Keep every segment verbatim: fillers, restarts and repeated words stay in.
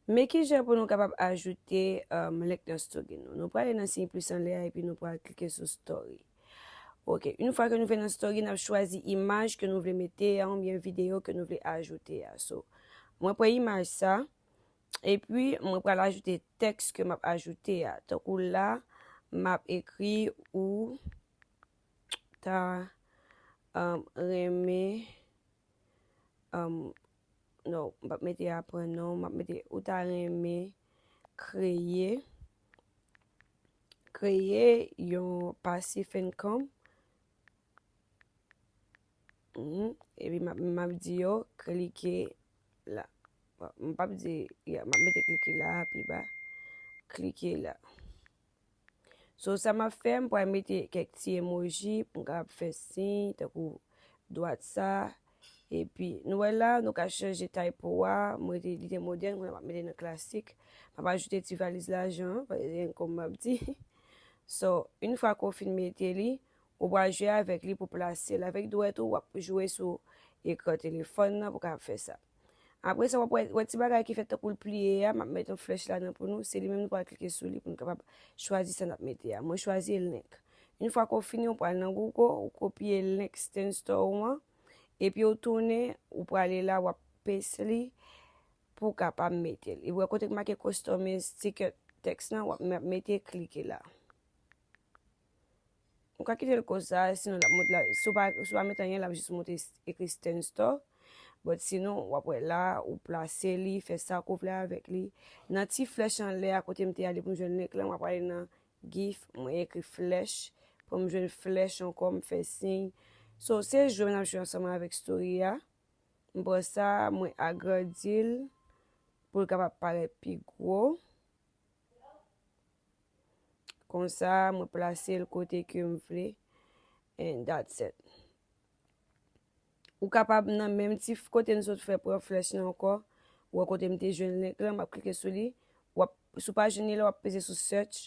Men kijan pou nou kapab ajoute um, link nan story nou. Nou prale nan siy plis anlè a epi nou pral klike sou story. Ok, yon fwa ke nou vin nan story, n ap chwazi imaj ke nou vle mete a oubyen videyo ke nou vle ajoute a. So, mwen pran imaj sa, epi mwen pral ajoute tèks ke m ap ajoute a. Tankou la, m ap ekri ou ta um, renmen um, non, m p ap mete aprann non, m ap mete ou ta renmen kreye kreye yon passive income. Mhm. Epi m ap, m ap di yo klike la. Bon, m p ap di, yeah, m ap mete klike la pi ba. Klike la. So sa m ap fè, m pral mete kèk ti emoji pou m kapab fè siy tankou dwat sa. Epi nou wè la, nou ka chanje typo a, mwen te li te modèn, kounye a m ap mete nan klasik. M ap ajoute ti valiz lajan an, pa gen kòm m ap di. So, yon fwa ke w fin mete li, ou pral jwe avèk li pou plase l. Avèk dwèt ou, w ap jwe sou ekran telefòn nan pou w kapab fè sa. Apre sa, w ap wè, wè ti bagay ki fèt tankou l pliye a, m ap met yon flèch ladan pou nou. Se li menm nou pral klike sou li pou nou kapab chwazi sa n ap mete a. Mwen chwazi link. Yon fwa ke w fini, w pral nan Google, ou kopye link Stan Store ou an, epi w tounen, ou prale la, w ap paste li pou w kapab mete l. Epi w wè kote k make customize ticket text lan, w ap m ap mete klike la. Ou ka kite l konsa, sinon l ap mont la. Si w pa, si w pa mete anyen, l ap jis monte s- ekri Stan Store. But sinon, w ap wè la, ou plase li, fè sa ke w vle avèk li. Nan ti flèch anlè a, kote m te ale pou m jwenn link lan, w ap ale nan gift, mwen ekri flèch. Pou m jwenn flèch ankò, m fè siy. So, se jwe m ap jwe ansanm avèk story a. M pran sa, mwen agrandi l pou l kapab parèt pi gwo. Konsa, mwen plase l kote ke m vle. And that's it. Ou kapab nan menm ti f- kote n sot fè pran flèch lan ankò. Ou wè kote m te jwenn link lan, m ap klike sou li. W ap, si w pa jwenn li la, w ap peze sou search.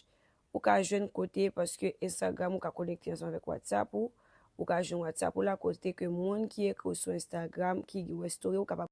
Ou ka jwenn kote, paske Instagram ou ka konekte ansanm avèk WhatsApp ou. Ou ka jwenn WhatsApp ou la, kote ke moun ki ekri w sou Instagram, ki wè story ou kapab